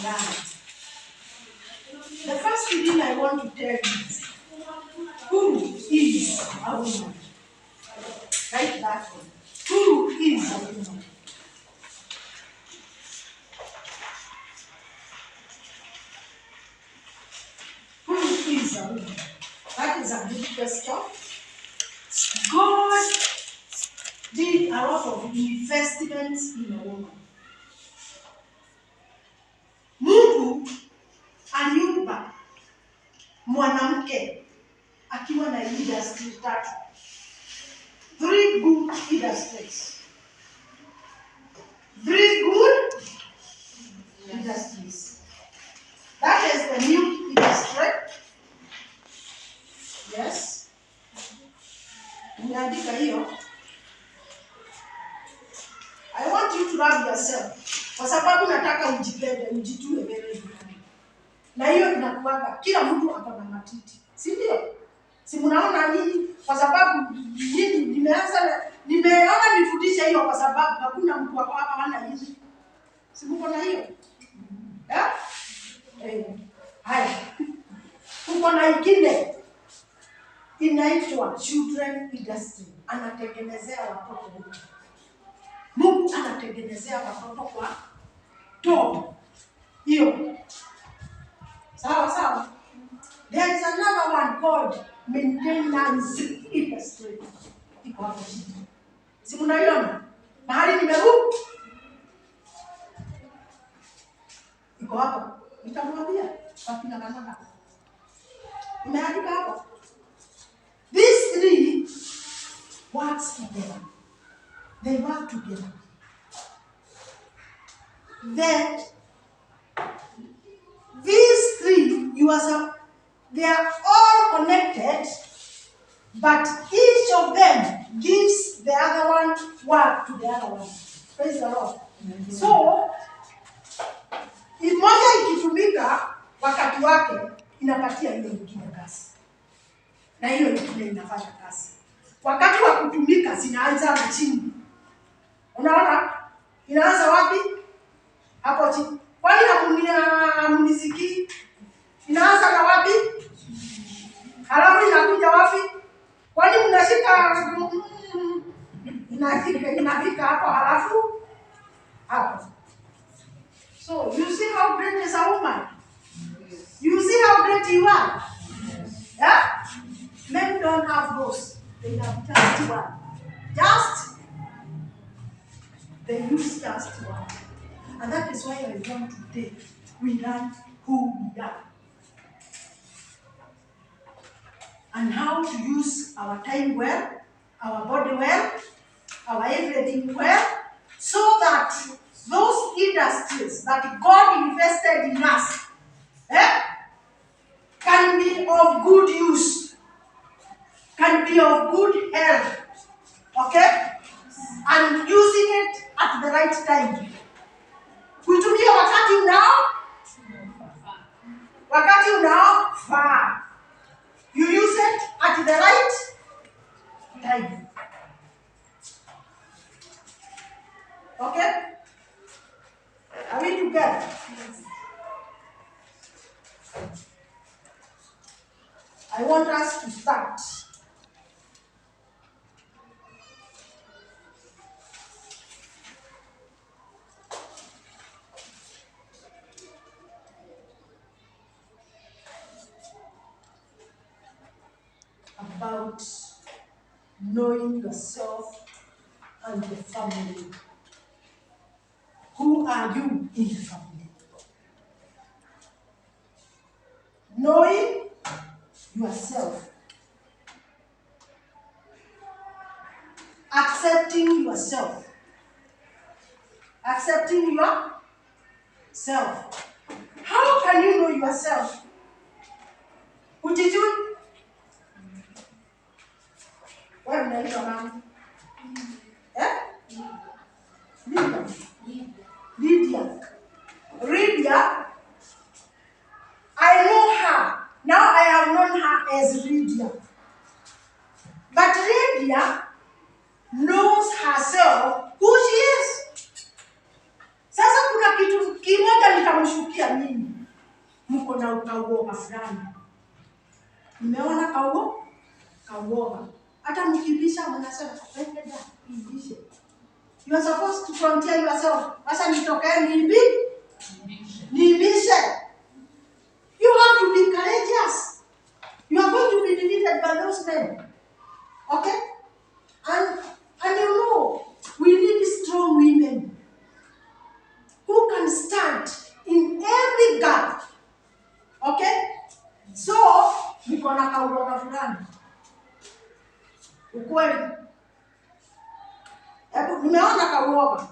learn. The first thing I want to tell you, who is a woman? Write that one. Who is a woman? Who is a woman? That is a good question. God did a lot of investments in a woman. Mungu aliumba mwanamke akiwa na industry tatu. Three good industries. Three good industries. That is the milk industry. Yes. Nimeandika hiyo. I want you to love yourself. Kwa sababu nataka ujipende, ujijue wewe ni nani. Na hiyo inakuwaga kila mtu ako na matiti, si ndio? Si mnaona nini? Kwa sababu nini nimeanza, nimeona nifundishe hiyo kwa sababu hakuna mtu ako hapa hana hizi. Si mko na hiyo? Eh? Eh. Haya. Kuko na ingine inaitwa children industry. Anatengenezea watoto huko. Mungu anatengenezea watoto kwa top hiyo. Sawa sawa. There is another one called maintenance industry. Iko hapo chini. Si mnaiona? Mahali nimeru iko hapo. Nitamwambia wapi na kanaka. Nimeandika hapo. These three works together. They work together. Then these three, you are they are all connected, but each of them gives the other one work to the other one. Praise the Lord. So moja ikitumika wakati wake inapatia hiyo ingine kazi, na hiyo ingine inafanya kazi. Wakati wa kutumika zinaanza na chini. Unaona, inaanza wapi? Hapo chini. Kwani hamunisikii? Inaanza na wapi? Halafu inakuja wapi? Kwani mnashika inafika hapo halafu hapo. So you see how great is a woman? You see how great you are? Yeah? Men don't have those. They have just one. Just they use just one. And that is why I want today we learn who we are and how to use our time well, our body well, our everything well, so that those industries that God invested in us can be of good use, can be of good health, okay? And using it at the right time. Kuitumia wakati unaofaa. You use it at the right time. Okay? Are we together? I want us to start. About knowing yourself and the family. Who are you in the family? Knowing yourself. Accepting yourself. Accepting yourself. How can you know yourself? Hujijui? Wewe unaitwa nani? Eh? Lydia. Lydia. Lydia. I know her. Now I have known her as Lydia. But Lydia knows herself who she is. Sasa kuna kitu kimoja. namshukia nyinyi, mko na ukauoga fulani. Nimeona kauoga. Hata mkibisha mnasema wewe da, ibishe. You are supposed to frontier yourself. Sasa nitokee niibishe. You have to be courageous. You are going to be defeated by those men. Okay? And you know, we need strong women who can stand in every gap. Okay? So, niko na kauoga fulani. Ukweli. Hebu nimeona kauoga.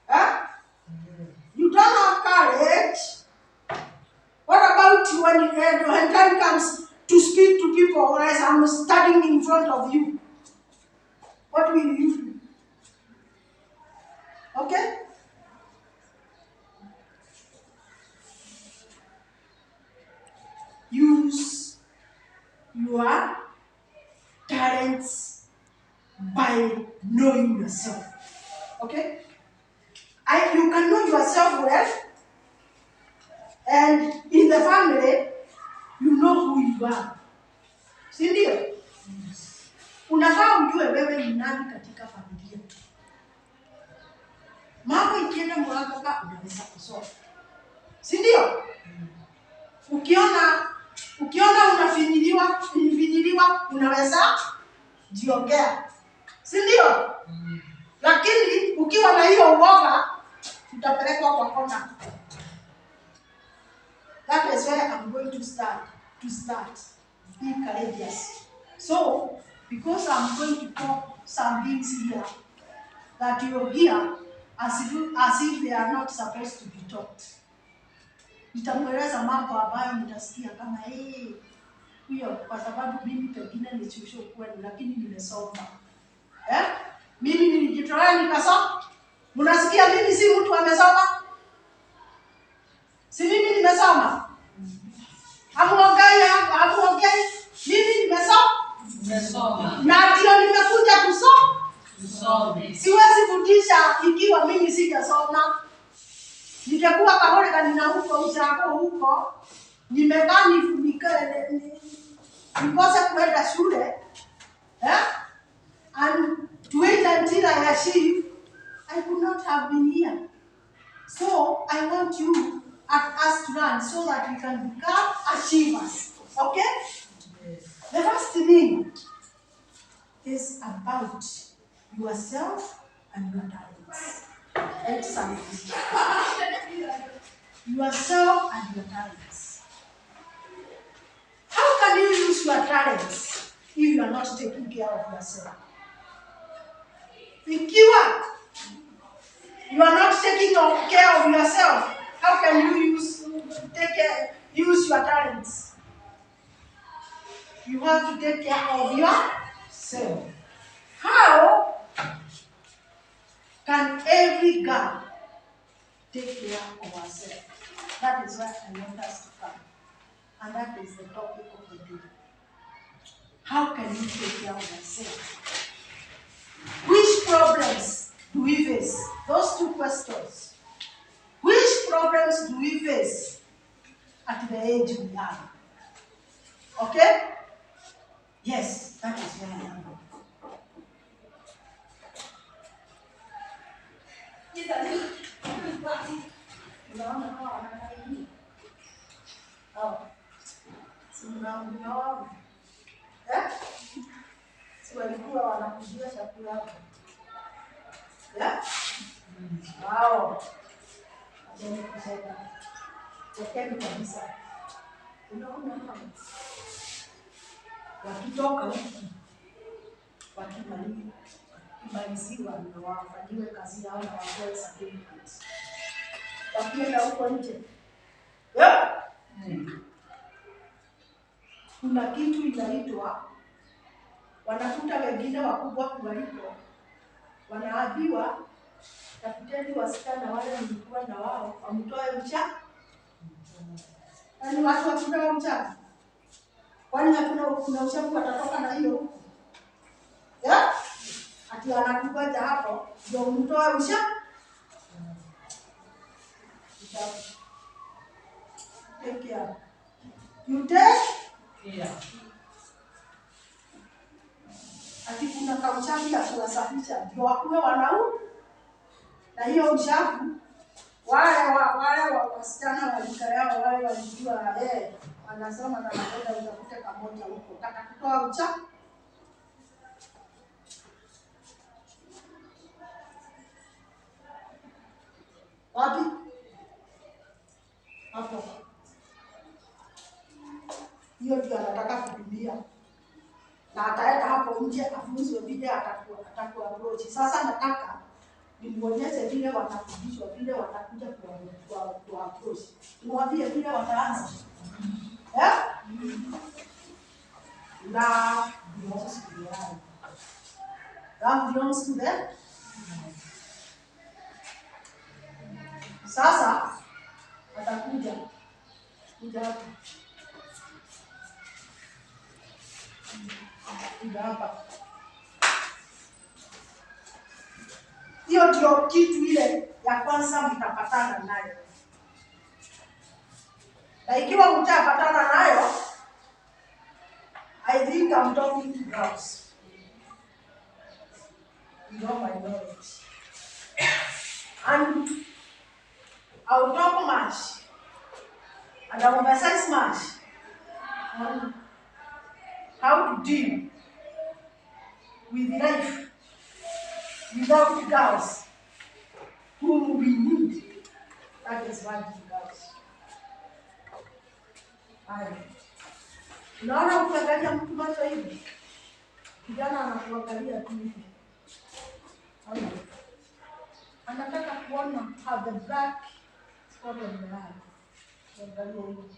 Eh? You don't have courage. What about when time comes to speak to people, or as I'm standing in front of you? What will you do? Okay? Use your talents by knowing yourself. Okay? You can know yourself well, and in the family, you know who you are. Si ndio? Unafaa ujue wewe ni nani katika familia. Mambo ikienda mwafaka unaweza kusoma. Si ndio? Ukiona unafinyiliwa unaweza jiongea. Si ndio? Lakini ukiwa na hiyo uoga utapelekwa kwa kona. That is where I'm going to start. To start. Be courageous. So, because I'm going to talk some things here that you hear as if they are not supposed to be taught. Nitamueleza mambo ambayo mtasikia kama huyo, kwa sababu mimi pengine ni shushu kwenu, lakini nimesoma. Mimi nilijitolea nikasoma. Mnasikia mimi si mtu amesoma? Si mimi nimesoma? Hamuongei. Mimi nimesoma. Nimesoma. Na ndio nimekuja kusoma. Tusome. Siwezi fundisha ikiwa mimi sijasoma. Ningekuwa kahore nina huko ushago huko. Nimekaa nikose kwenda shule. And to wait until I achieve, I could not have been here. So I want you at us to learn so that we can become achievers. Okay? Yes. The first thing is about yourself and your talents. And something. Yourself and your talents. How can you use your talents if you are not taking care of yourself? Ikiwa you are not taking care of yourself, how can you use your talents? You have to take care of yourself. How can every girl take care of herself? That is where I want us to come. And that is the topic of the day. How can you take care of yourself? Which problems do we face? Those two questions. Which problems do we face at the age we are? Okay? Yes, that is where I am. Unaona hawa wanakaa hivi? Hawa. Si mnawaona? Si walikuwa wanakujia chakula hapo? Hao. Acheni kusema. Chekeni kabisa. Unaona hawa? Wakitoka huku, wakimaliziwa na wafanyiwe kazi yao na wapewe certificate. Wakienda huko nje. Kuna kitu inaitwa, wanakuta wengine wakubwa kuwaliko, wanaambiwa tafuteni wasichana wale mlikuwa na wao wamtoe uchafu. Yaani watu wakitoa uchafu. Kwani hakuna kuna uchafu watatoka na hiyo huko? Ati wanakungoja hapo ndio umtoe uchafu. Uchafu. Take care. You take Care. Ati kuna kauchafu ya kuwasafisha ndio wakuwe wanau na hiyo uchafu. Wale wasichana wa rika yao, wale walijua, wanasoma na wanaenda utafute kamoja huko katakutoa uchafu. Wapi? Hapo. Hiyo ndio anataka kutumia. Na ataenda hapo nje afunzwe vile atakuwa approach. Sasa nataka nimuonyeshe vile watafundishwa, vile watakuja kwa approach. Niwaambie vile wataanza. Eh? Love belongs to the eye. Love belongs to the. Sasa atakuja. Kuja hapa. Kuja hapa. Hiyo ndio kitu ile ya kwanza mtapatana nayo. Na ikiwa mtapatana nayo, I think I'm talking to girls. You know my knowledge. And I'll talk much. And I'll emphasize much on how to deal with life without girls whom we need. That is virgin girls. Haya. Unaona ukiangalia mtu macho hivi, kijana anakuangalia tu hivi. Ona. Anataka kuona how the black spot on the eye. Angalia hivi.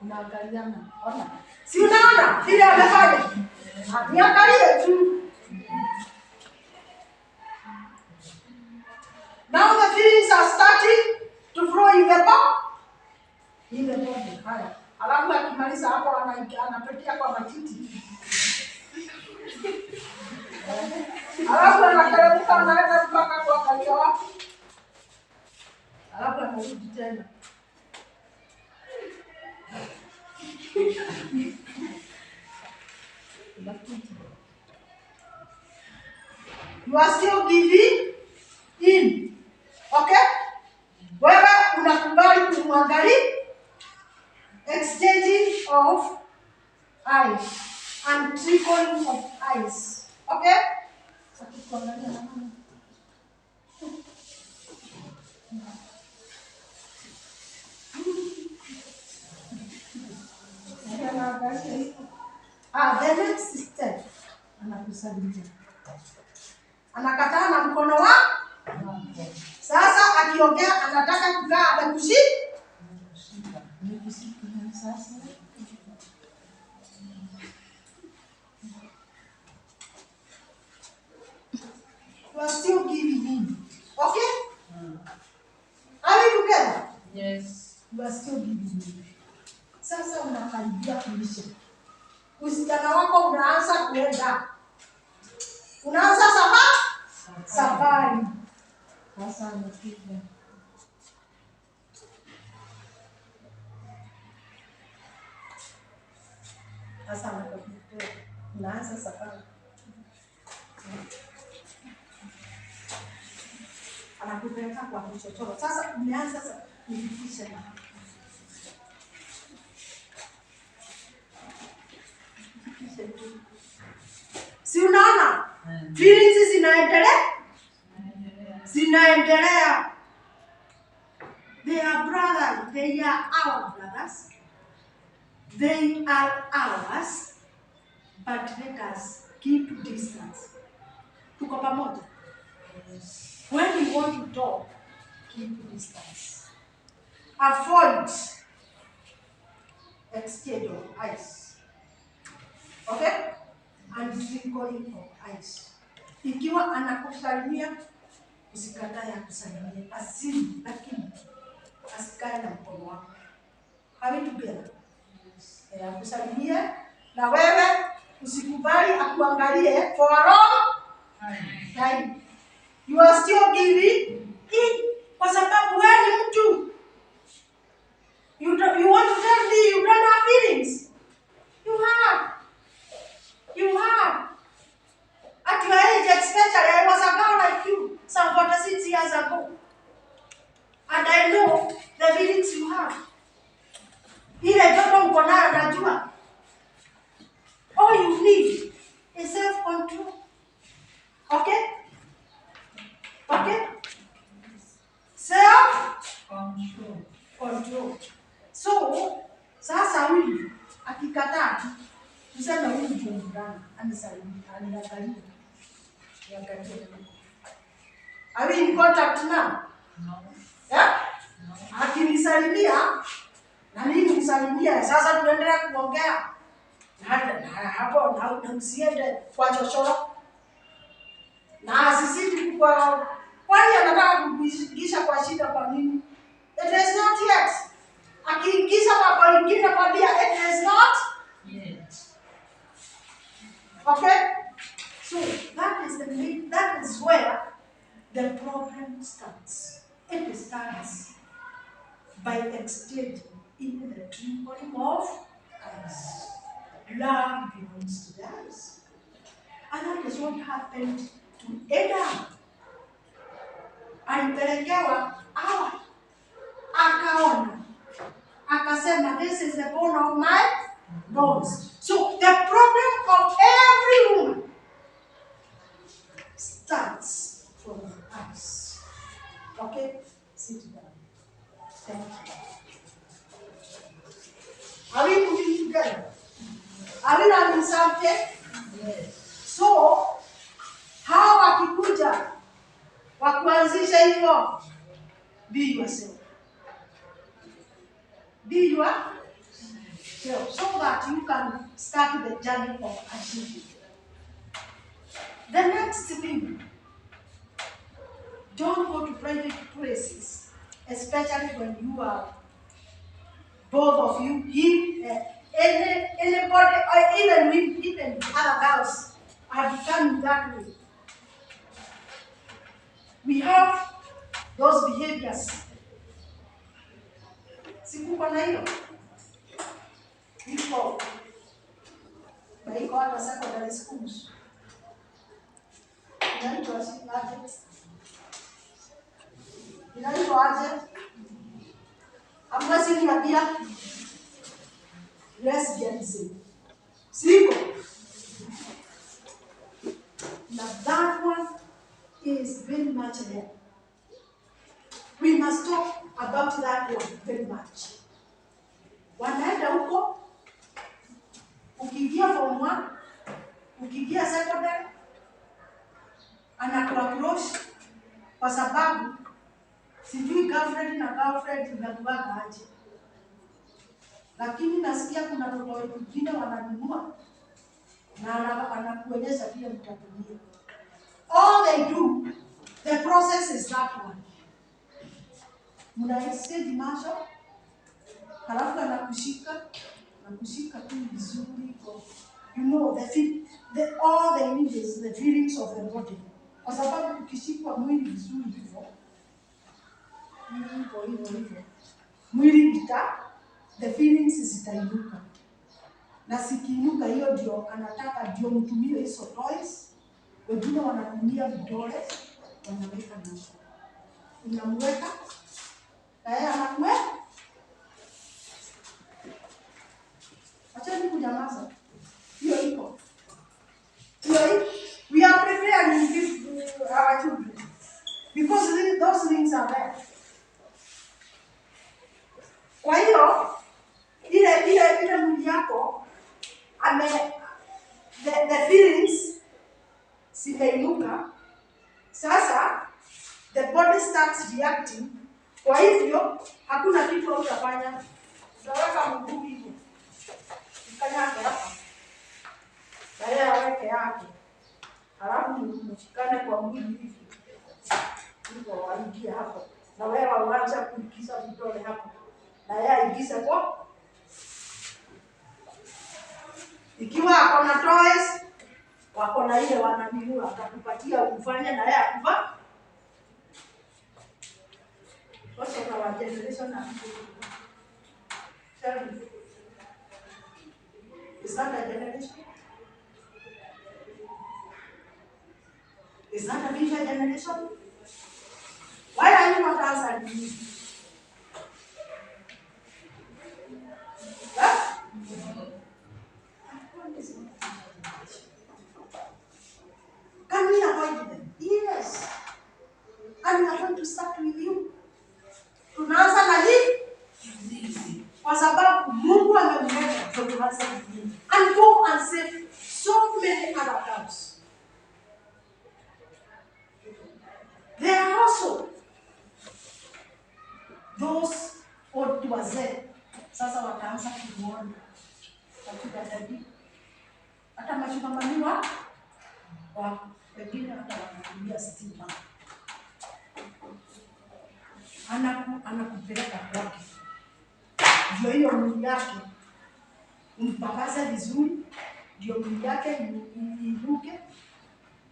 Unaangaliana. Ona. Si unaona vile amefanya? Niangalie tu. Now the feelings are starting to flow in the body. In the body. Haya. Alafu akimaliza hapo anapitia kwa matiti. Alafu anateremka anaenda mpaka kuangalia wapi. Alafu anarudi tena. You are still giving in. Okay? Wewe unakubali kumwangalia, exchanging of eyes and trickling of eyes. Okay? Akikuangalia naona. The next step, anakusalimia. Anakataa na mkono wa sasa, akiongea anataka kukaa amekushika. Sasa. You are still giving in. Okay? Are we together? Yes. You are still giving in. Sasa unakaribia kuisha. Usichana wako unaanza kuenda. Unaanza safari. Sasa anapiga. Sasa anakupiga. Unaanza safari. Anakupeleka kwa kichochoro. Sasa umeanza nifikishe na hapa. Nifikishe tu. Si unaona? Feelings zinaendelea? Zinaendelea. They are brothers. They are our brothers. They are ours. But let us keep distance. Tuko pamoja? When we want to talk, keep distance. Avoid exchange of eyes. Okay? And twinkling of eyes. Ikiwa anakusalimia, usikatae akusalimie. Asili, lakini asikae na mkono wako. Are we together? Akusalimie na wewe usikubali akuangalie for a long time. You are still giving in kwa sababu wewe ni mtu. Control. Control. So sasa huyu akikataa tu, tuseme huyu ndio mvulana, anisalimie, aniangalie, niangalie. Are we in contact now? No. Yeah? No. Akinisalimia na mimi nimsalimia, sasa tunaendelea kuongea na hapo na usiende kwa chochoro na asizidi kwa, kwani anataka kukuingisha kwa shida kwa nini? It is not yet. Akiingiza mambo ingine kwambia it is not yet. Okay? So that is the main, that is where the problem starts. It starts by exchanging in the twinkling of eyes. Love belongs to the eyes. And that is what happened to Adam. Alipelekewa Hawa, akaona, akasema, "This is the bone of my bones." So the problem of every woman starts from the eyes. Okay, sit down. Thank you. Are we moving together? Are we learning something? Yes. So hawa wakikuja wakuanzisha hivyo, be yourself. Be yourself so that you can start the journey of achieving. The next thing, don't go to private places, especially when you are both of you, him, anybody, or even we, even other girls are becoming that way. We have those behaviors. Sikuko na hiyo iko na iko hata secondary schools inaitwa aje? Inaitwa aje? Hamwezi niambia? Lesbianism. Siko. Now that one is very much there. We must talk about that one very much. Wanaenda huko, ukiingia form 1, ukiingia secondary, anakuapproach kwa sababu sijui girlfriend na girlfriend inakuwaga aje, lakini nasikia kuna watoto wengine wananunua na anakuonyesha vile mtatumia. All they do, the process is that one. Mna exchange macho, halafu anakushika, anakushika tu vizuri kwa the feel, all they need is the feelings of the body. Kwa sababu ukishikwa mwili vizuri hivyo, hivyo hivyo hivyo, mwili ita, the feelings zitainuka. Na zikiinuka, hiyo ndio anataka ndio mtumie hizo toys. Wengine wanatumia vidole, wanaweka nazo. Unamweka na yeye anakuweka. Acheni kunyamaza. Hiyo iko. Hiyo iko. We are preparing this our children because those things are there. Kwa hiyo ile mwili yako ame the feelings zimeinuka. Sasa the body starts reacting. Kwa hivyo hakuna kitu utafanya. Utaweka mguu hivyo, ukanyage hapa, na yeye aweke yake, halafu mshikane kwa mwili hivi hivyo, waingie hapo, na wewe uanze kuingiza vidole hapo, na yeye aingize kwa ikiwa ako na toys, wako na ile wananunua, atakupatia ufanye na yeye akupa. What's of our generation are Tell me. Is that a generation? Is that a future generation? Why are you not answering me? Huh? That one is not a future generation. Can we avoid them? Yes. And we are going to start with you. Tunaanza na Kwa sababu Mungu amemleta ndio tuanze kujibu. And go and save so many other girls. There are also those old wazee sasa wataanza kuona katika daddy, hata masugar mummy wa wengine hata wanatumia stima, anakupeleka kwake, ndio hiyo mwili yake umpakaze vizuri, ndio mwili yake iinuke,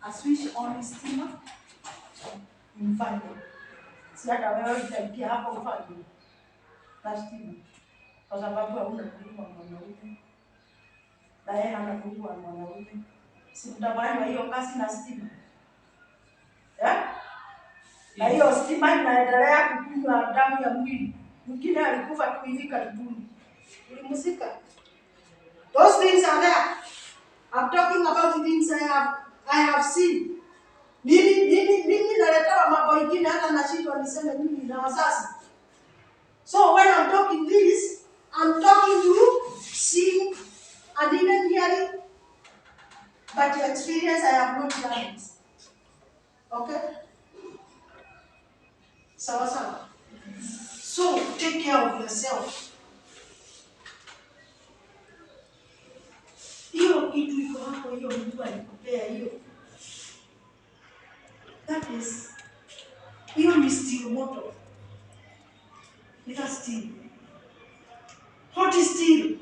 aswitch on stima imfanye. Si hata wewe utaingia hapo ufanye na stima, kwa sababu hauna mwili wa mwanaume na yeye hana mwili wa mwanaume, si mtafanya hiyo kazi na stima, eh? Na hiyo stima inaendelea kukunywa damu ya mwili. Mwingine alikufa tu hivi karibuni, ulimzika. Those things are there. I'm talking about things I have seen. Mimi naletewa mambo ingine hata nashindwa niseme nini na wazazi. So when I'm talking this, I'm talking to seeing and even hearing, but the experience I have not done it. Okay? Sawa sawa. So take care of yourself. Hiyo kitu iko hapo, hiyo Mungu alikupea hiyo. That is, hiyo ni steel moto. Ni steel. Hot steel.